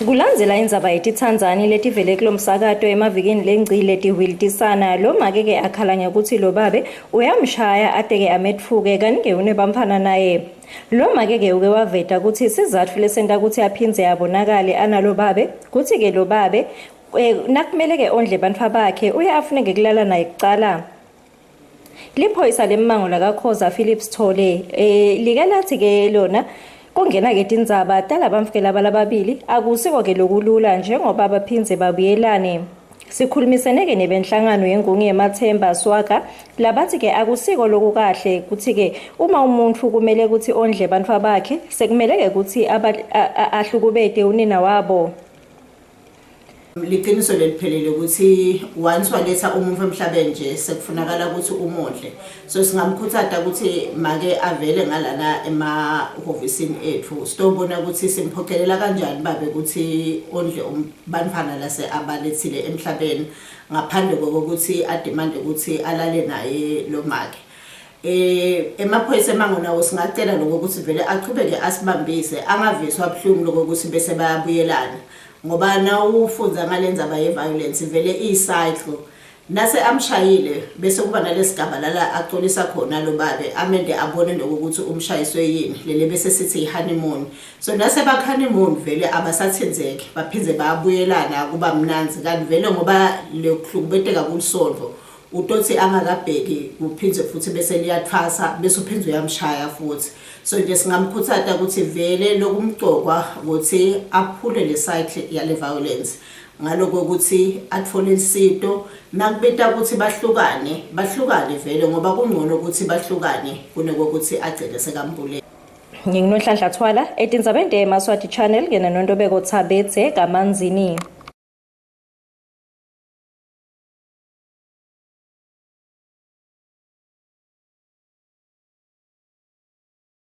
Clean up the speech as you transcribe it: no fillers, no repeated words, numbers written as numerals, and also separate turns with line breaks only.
Kulandzela indzaba yetitsandzani letivele kulomsakato emavikini lengcile tihwilitisana, lo make-ke akhala ngekutsi lo babe uyamshaya ateke ametfuke kanti-ke unebamfana naye. Lo make-ke uke waveta kutsi sizatfu lesenta kutsi aphindze abonakale analo babe kutsi-ke lo babe nakumele-ke ondle bantfwa bakhe uye afuneke kulala naye kucala. Liphoyisa lemmango lakaKhoza Philip Sithole like lathi-ke lona kungena-ke tindzaba talabamfike laba lababili akusiko-ke lokulula njengoba baphindze babuyelane. Sikhulumisene-ke nebenhlangano yengungu yemathemba Swaga labathi-ke akusiko lokukahle kutsi-ke uma umuntfu kumele kutsi ondle bantfwa bakhe sekumele-ke kutsi ahlukubete unina wabo.
Liqiniso leliphelele ukuthi once waletha umuntu emhlabeni nje sekufunakala ukuthi umondle. So singamkhuthaza ukuthi make avele ngalana emahhovisini ethu sitobona ukuthi simphoqelela kanjani babe ukuthi ondle bantfwana lase abalethile emhlabeni ngaphandle kokuthi ademande ukuthi alale naye lo make. Emaphoyisa emango nawo singacela lokho ukuthi vele achubeke asibambise angaviswa buhlungu lokho ukuthi bese bayabuyelana, ngoba nawufundza ngalendzaba ye-violence vele iyi-cycle. Nase amshayile bese kuba nalesigaba lala acolisa khona lo babe amende abone nokuthi umshayiswe yini lele bese sithi i-honeymoon. So nase bak-honeymoon vele abasathinzeki baphindze bayabuyelana kuba mnandzi, kanti vele ngoba lekuhlukubeteka kulisondvo utothi angakabheki kuphindze futhi bese liyathwasa bese uphindze uyamshaya futhi. So nje singamkhuthaza ukuthi vele lokumcokwa ukuthi aphule le cycle yale violence ngaloko ukuthi athole isito nakubita ukuthi bahlukane bahlukane vele, ngoba kungcono ukuthi bahlukane kunokuthi agcine sekambulele.
NginguNonhlanhla Thwala etindzabeni teMaswati Channel kena Nontobeko Thabethe kaManzini.